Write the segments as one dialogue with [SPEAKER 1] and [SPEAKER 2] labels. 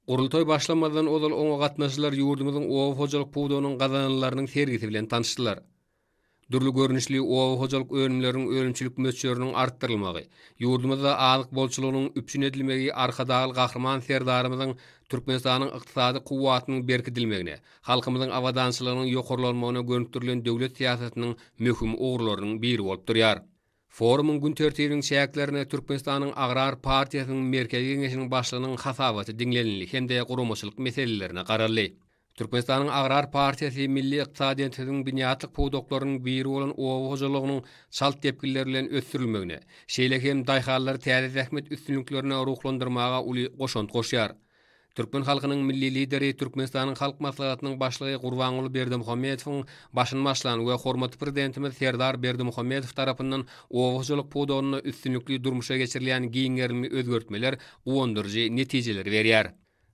[SPEAKER 1] Gurultaý başlamazdan ozal oňa gatnaşyjylar ýurdumyzyň oba hojalyk pudagynyň gazananlarynyň sergisi bilen tanyşdylar. Dürli görnüşli oba hojalyk önümleriniň önümçilik möçberiniň artdyrylmagy, ýurdumyzda azyk bolçulygynyň üpjün edilmegi Arkadagly Gahryman Serdarymyzyň Türkmenistanyň ykdysady kuwwatynyň berkidilmegine, halkymyzyň abadançylygynyň ýokarlanmagyna gönükdirilen döwlet syýasatynyň möhüm ugurlarynyň biri bolup durýar. Forumyň gün tertibiniň çäklerinde Türkmenistanyň Agrar partiýasynyň Merkezi Geňeşiniň başlygynyň hasabaty diňlenildi hem-de guramaçylyk meselelerine garaldy. Türkmenistanyň Agrar partiýasy milli ykdysadyýetimiziň binýatlyk pudaklarynyň biri bolan oba hojalygynyň çalt depginler bilen ösdürilmegine, şeýle hem daýhanlary täze zähmet üstünliklerine ruhlandyrmaga uly goşant goşýar. Türkmen halkynyň Milli Lideri, Türkmenistanyň Halk Maslahatynyň Başlygy Gurbanguly Berdimuhamedowyň başyny başlan we hormatly Prezidentimiz Serdar Berdimuhamedow tarapyndan oba hojalyk pudagynda üstünlikli durmuşa geçirilýän giň gerimli özgertmeler guwandyryjy netijeleri berýär.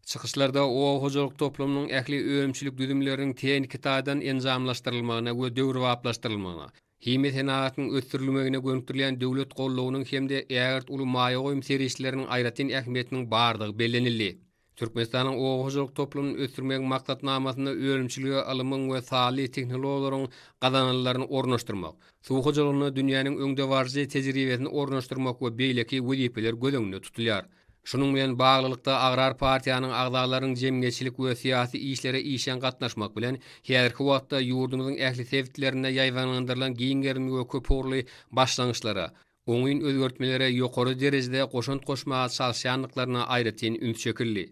[SPEAKER 1] Çykyşlarda oba hojalyk toplumynyň ähli önümçilik düzümleriniň tehniki taýdan enjamlaşdyrylmagyna we döwrebaplaşdyrylmagyna, himiýa senagatynyň ösdürilmegine gönükdirilýän döwlet goldawynyň hem-de ägirt uly maýa goýum serişdeleriniň aýratyn ähmiýetiniň bardygy bellenildi. Türkmenistanyň oba hojalyk toplumyny ösdürmegiň maksatnamasynda önümçilige ylmyň we sanly tehnologiýalaryň gazananlaryny ornaşdyrmak, suw hojalygynda dünýäniň öňdebaryjy tejribesini ornaşdyrmak we beýleki wezipeler göz öňünde tutulýar. Şunuň bilen baglylykda, Agrar partiýanyň agzalarynyň jemgyýetçilik we syýasy işlere işjeň gatnaşmak bilen, häzirki wagtda ýurdumyzyň ähli sebitlerinde ýaýbaňlandyrylan giň gerimli we köpugurly başlangyçlara, oňyn özgertmelere ýokary derejede goşant goşmaga çalyşýandyklaryna aýratyn üns çekildi.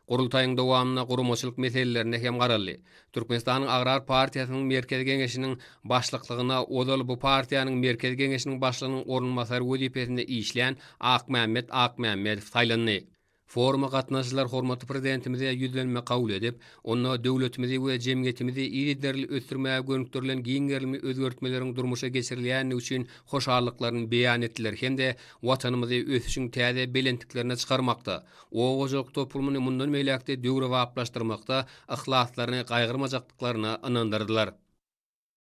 [SPEAKER 1] Gurultaýyň dowamynda guramaçylyk meselelerine hem garaldy. Türkmenistanyň Agrar partiýasynyň Merkezi Geňeşiniň başlyklygyna ozal bu partiýanyň Merkezi Geňeşiniň başlygynyň orunbasary wezipesinde işlän Akmämmet Akmämmedow saýlandy. Foruma gatnaşyjylar hormatly Prezidentimize ýüzlenme kabul edip, onda döwletimizi we jemgyýetimizi yzygiderli ösdürmäge gönükdirilen giň gerimli özgertmeleriň durmuşa geçirilýändigi üçin hoşallyklaryny beýan etdiler hem-de Watanymyzy ösüşiň täze belentliklerine çykarmakda, oba hojalyk toplumyny mundan beýläk-de döwrebaplaşdyrmakda yhlaslaryny gaýgyrmajakdyklaryna ynandyrdylar.